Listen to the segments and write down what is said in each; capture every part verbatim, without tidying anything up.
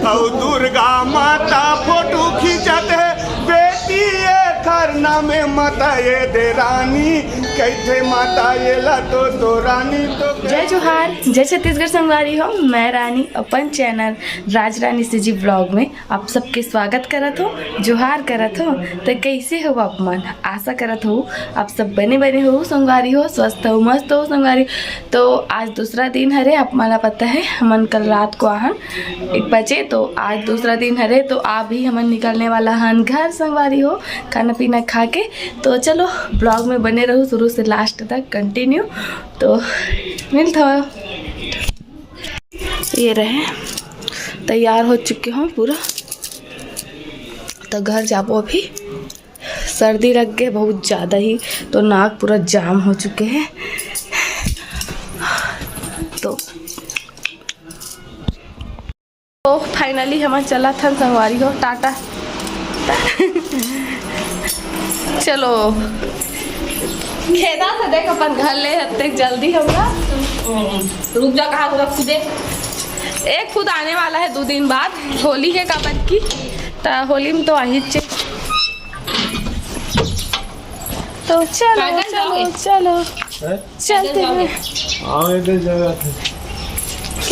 अउ दुर्गा माता फोटो खींचत हे, बेटी ये खरना में माता ये दे रानी, कैथे माता ये ला तो, तो रानी तो। जय जोहार, जय छत्तीसगढ़ संगवारी हो। मैं रानी अपन चैनल राज रानी सीजी ब्लॉग में आप सबके स्वागत करत हो, जोहार करत हो। तो कैसे हो आप मन? आशा करत हो आप सब बने बने हो संगवारी हो, स्वस्थ हो, मस्त हो संगवारी। तो आज दूसरा दिन हरे, आप मन ला पता है हमन कल रात को आहन एक बजे। तो आज दूसरा दिन हरे, तो अभी हमन निकलने वाला हन घर संगवारी हो, खाना पीना खा के। तो चलो ब्लॉग में बने रहो शुरू से लास्ट तक कंटिन्यू। तो मिलता हो। ये रहे, तैयार हो चुके हो पूरा। तो घर जाबो अभी। सर्दी लग गए बहुत ज़्यादा ही, तो नाक पूरा जाम हो चुके हैं। तो तो फाइनली हमन चलत हन संगवारी हो, टाटा। चलो, खेदा से देख अपन घर ले हत्ते जल्दी हमरा। रुक जा, कहाँ रख दे। एक खुद आने वाला है दो दिन बाद, होली है काबर की, त होली में तो आही चे। तो चलो, पैदल चलो, जाओगे? चलो। हैं? चलते हैं। हाँ, इधर जगह थे।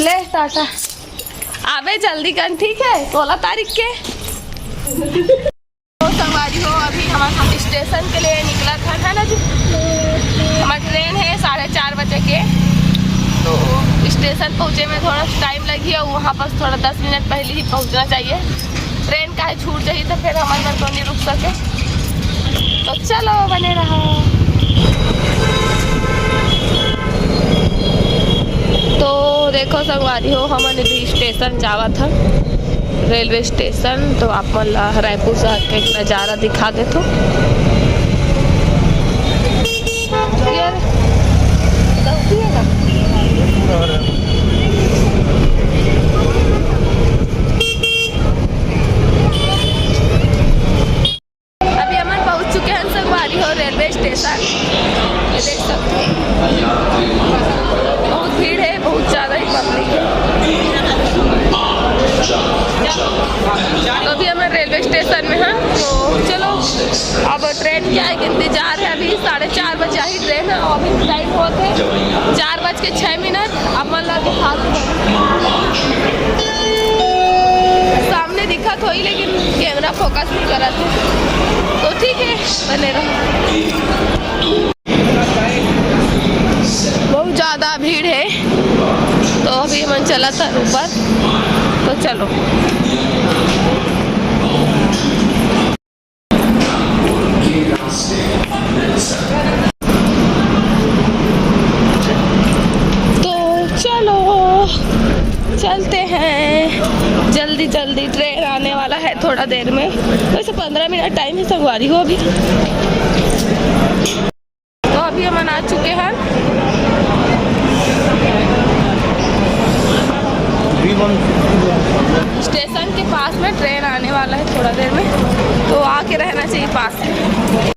ले टाटा। आवे जल्दी कन, ठीक है, सोलह तारीख के। तो संगवारी हो, अभी हमन स्टेशन के लिए निकलत हन, है ना जी? हमर ट्रेन है साढ़े चार बजे के, तो स्टेशन पहुँचे में थोड़ा टाइम लगी है, वहाँ पास थोड़ा दस मिनट पहले ही पहुँचना चाहिए। ट्रेन काहे छूट जाही तो फिर हमन मन तो नहीं रुक सके। तो चलो बने रहो। तो देखो संगवारी हो, हमन अभी स्टेशन जावत हन, रेलवे स्टेशन। तो आप मन ला रायपुर शहर के एक नज़ारा दिखा देथो। यार, गलती है ना? अभी हमन पहुंच चुके हैं संगवारी हो रेलवे स्टेशन। ये देख सकते हैं, बहुत भीड़ है, बहुत ज़्यादा ही पब्लिक है। तो अभी हमन रेलवे स्टेशन में हैं, तो चलो अब ट्रेन के आए के इंतजार है। अभी साढ़े चार बजे आई ट्रेन है, अभी टाइम होत है चार बज के छः मिनट। आप मन ला दिखा दूँ, सामने दिखत होही लेकिन कैमरा फोकस नहीं करत है, तो ठीक है, बने रहो। बहुत ज़्यादा भीड़ है, तो अभी हमन चलत हन ऊपर, तो चलो। तो चलो, चलते हैं, जल्दी जल्दी ट्रेन आने वाला है थोड़ा देर में। वैसे पंद्रह मिनट टाइम है संगवारी हो अभी। तो अभी हमन आ चुके हैं स्टेशन के पास में। ट्रेन आने वाला है थोड़ा देर में, तो आके रहना चाहिए पास में।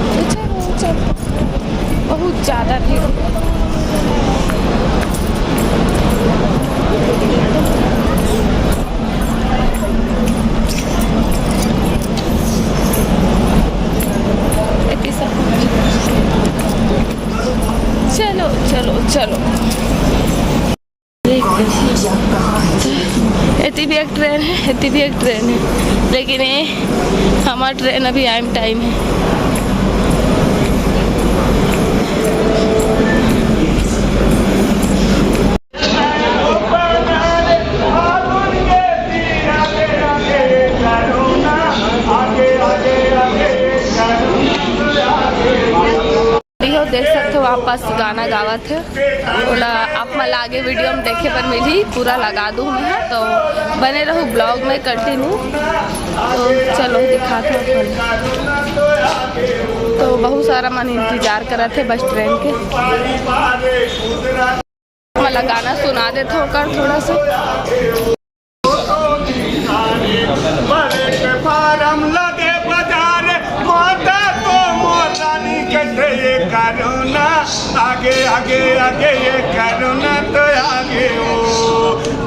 तो चलो, चलो, बहुत ज़्यादा भीड़। चलो, चलो, चलो। एती भी एक ट्रेन है, एती भी एक ट्रेन है, लेकिन ये हमार ट्रेन अभी आए टाइम है। हो, देख सकते हो, वापस गाना गावत है। ओला आप मन ला आगे वीडियो में देखे बर मिलही, पूरा लगा दूँ मैं, हाँ, तो बने रहो ब्लॉग में कंटिन्यू। तो चलो दिखात हूँ अपन। तो बहुत सारा मन इंतजार करत है बस ट्रेन के। मैं गाना सुना देता हूँ कर थोड़ा सा। बड़े के फारम लगे बाजार, माता तो मोर रानी के ये करुणा, आगे, आगे, आगे ये करुणा तो आगे हो।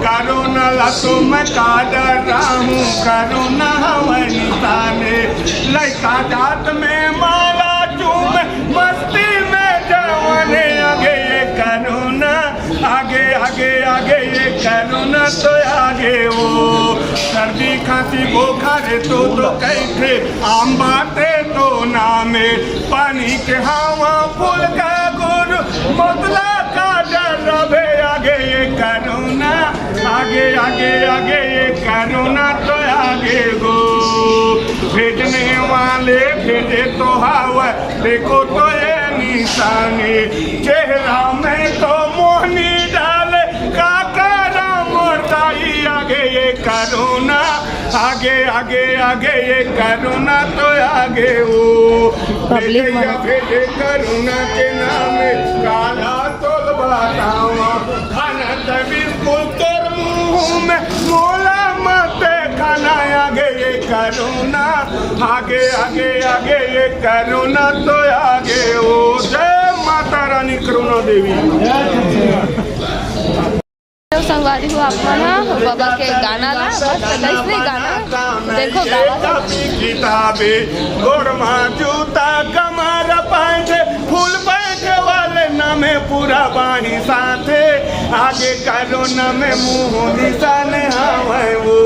कोरोना ला तो मैं का डराहूँ, कोरोना हवय निशाने। लइका जात में माला चूमे, मस्ती में जवाने। आगे ये कोरोना, आगे, आगे, आगे ये कोरोना तो आगे वो। सर्दी, खांसी, बुखार तो, तो कहिथे आम बात ए तो नामे। पानी के हवा फूल का गुरु, मौत ला का डर रबे। आगे ये कोरोना, आगे, आगे, आगे ये कोरोना तो आगे गो। भेजने वाले भेजे तो हवय, देखो तो ये निशानी। चेहरा में तो मोहनी डाले, का करा मोर दाई। आगे ये कोरोना, आगे, आगे, आगे ये कोरोना तो आगे वो। पब्लिक भेजे मन या भेजे कोरोना के नाम काला तोल बतावा। खाना त बिल्कुल तोर मुंह में मोला मत खाना। आगे ये कोरोना, आगे, आगे, आगे ये कोरोना तो आगे वो। जय माता रानी कोरोना देवी। तो संगवारी हो आप मन ह बाबा के गाना ला, बस अइसने गाना देखो, गावा था। किताबे, गोड़ मा जूता, कमर पैंट, फुल पैंट वाले नामे पूरा बाही साथे। आगे कोरोना में मुंह निशान हवय वो।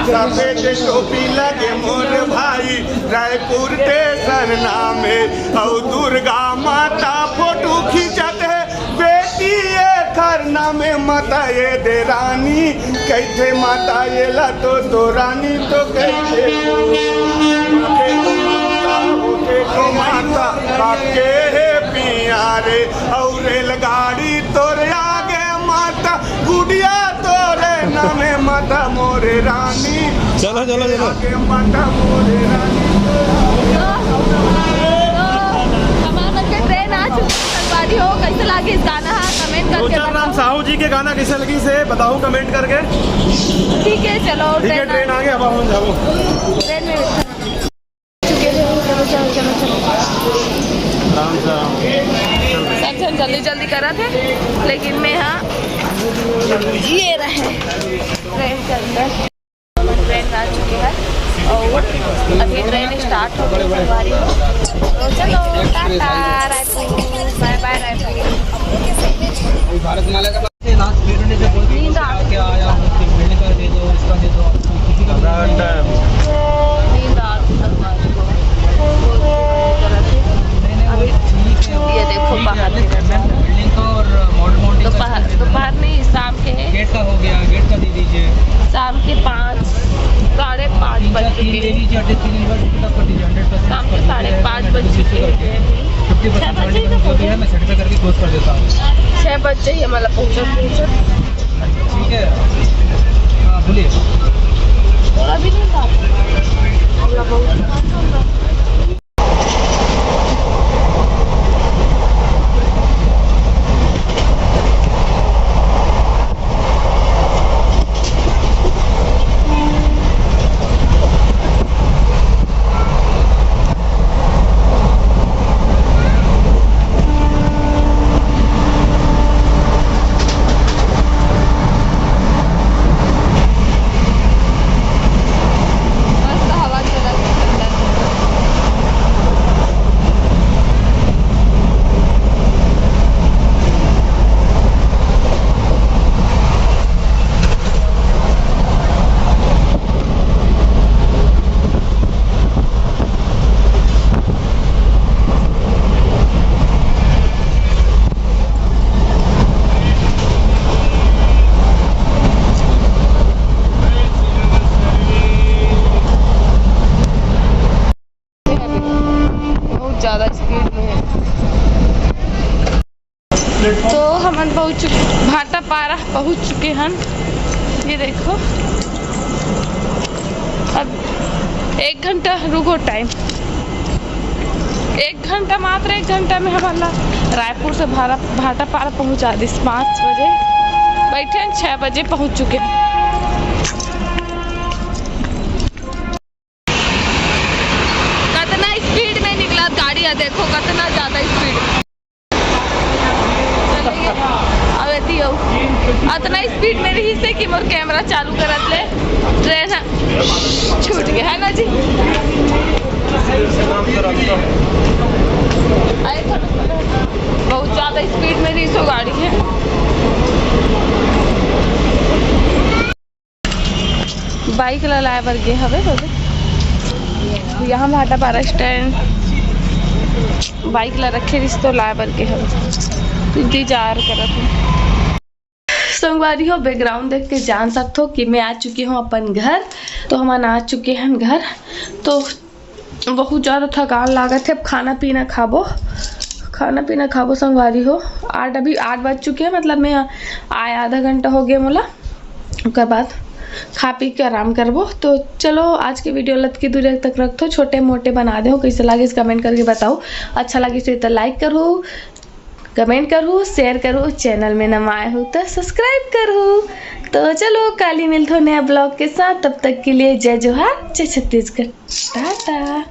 सफेद टोपी लगे मोर भाई, रायपुर स्टेशन नामे। अउ दुर्गा माता फोटो खींचत हे, बेटी एखर नामे माता ए दे रानी, कहिथे माता एला तो, तो रानी तो कहिथे। माता, माता, बाप के हे पिया रे, अउ रेलगाड़ी तोर आगे माता, गुड़िया तोरे नामे माता मोरे रानी। चलो, चलो, चलो। आगे माता मोरे रानी। तो, तो हमारा मन के ट्रेन आ चुकी है, संगवारी हो, कैसे लागे इस गाना? हाँ, कमेंट करके गोचर राम बताओ। साहू जी के गाना कैसे लगी से बताओ कमेंट करके। ठीक है, चलो, ठीक है, ट्रेन आ ट्रेन आ गया, अब हम जाओ। ट्रेन में चुके हैं। चलो, चलो, चलो, चलो। आराम से, आराम से। सब जन जल्दी जल्दी करा थे, लेकिन मैं हाँ ये रहे ट्रेन के अंदर। ट्रेन आ चुकी है और अभी ट्रेन स्टार्ट हो गई, संगवारी हो। तो चलो, टाटा, रायपुर, बाय बाय, रायपुर। भारत माला का लास्ट पीरियड में जब बोलते हैं, नींद आ क्या आया, बिल्डिंग का दे दो, इसका दे दो, किसी का भी नहीं है। नींद आ रही है। नहीं, नहीं, वो अभी ठीक है, ये देखो, ठीक है, बाहर अभी देखो। बिल्डिंग का और मॉडल माउंटेन का दोपहर, इसका दे दो। दोपहर नहीं, शाम के हैं। गेट का हो गया, गेट का दे दीजिए। शाम के पाँच, साढ़े पाँच तीन बज का, तीन चुके ले हैं। लीजिए, अड्डे तीन इनवर्टर पिकअप कर दीजिए, हंड्रेड परसेंट शाम के साढ़े पाँच बज चुके हैं। फिफ्टी परसेंट छः बजे ही तो पहुँचे। मैं सर्टिफाई करके क्लोज कर देता हूँ। छः बज जाइए, मतलब, पहुँचो, पहुँचो। ठीक है, हाँ, बोलिए। थोड़ा भी नहीं था। हम लोग बहुत मस्त हवा चलत हे, ठंडा ठंडा। बहुत ज्यादा स्पीड में है। तो हमन पहुंच चुके, भाटापारा पहुंच चुके हन। ये देखो, अब एक घंटा रुको, टाइम एक घंटा, मात्र एक घंटा में हमन ला रायपुर से भारा-, भाटापारा पहुंचा दिस पाँच बजे। बैठे हैं, छः बजे पहुंच चुके हैं। कतना स्पीड में निकला गाड़ी है, देखो कतना ज्यादा स्पीड। अब एती हो, अतना स्पीड में रही से कि कैमरा चालू करत ले ट्रेन ह छूट गया है ना जी। अरे थोड़ा, बहुत ज्यादा स्पीड में रही सो गाड़ी है। बाइक ला लाए बर गे हवे तो यहाँ भाटापारा स्टैंड बाइक ला रखे रिस तो लाए बर गे हवे, इंतजार करत है। संगवारी हो, बैकग्राउंड देख के जान सकत हो कि मैं आ चुकी हूँ अपन घर। तो हमन आ चुके हैं घर, तो बहुत ज़्यादा थकान लागत है। अब खाना पीना खाबो, खाना पीना खाबो संगवारी हो। आठ, अभी आठ बज चुके हैं, मतलब मैं आए आधा घंटा हो गया मोला। ओकर बाद खा पी के आराम करबो। तो चलो, आज के वीडियो लतकी दूरी तक रखथो, छोटे मोटे बना दे हो, कैसे लागिस कमेंट करके बताओ। अच्छा लागिस तो लाइक करो, कमेंट करो, शेयर करो, चैनल में नवा आए हो तो सब्सक्राइब करो। तो चलो, काली मिलथो नया ब्लॉग के साथ, तब तक के लिए जय जोहार, जय छत्तीसगढ़, टाटा।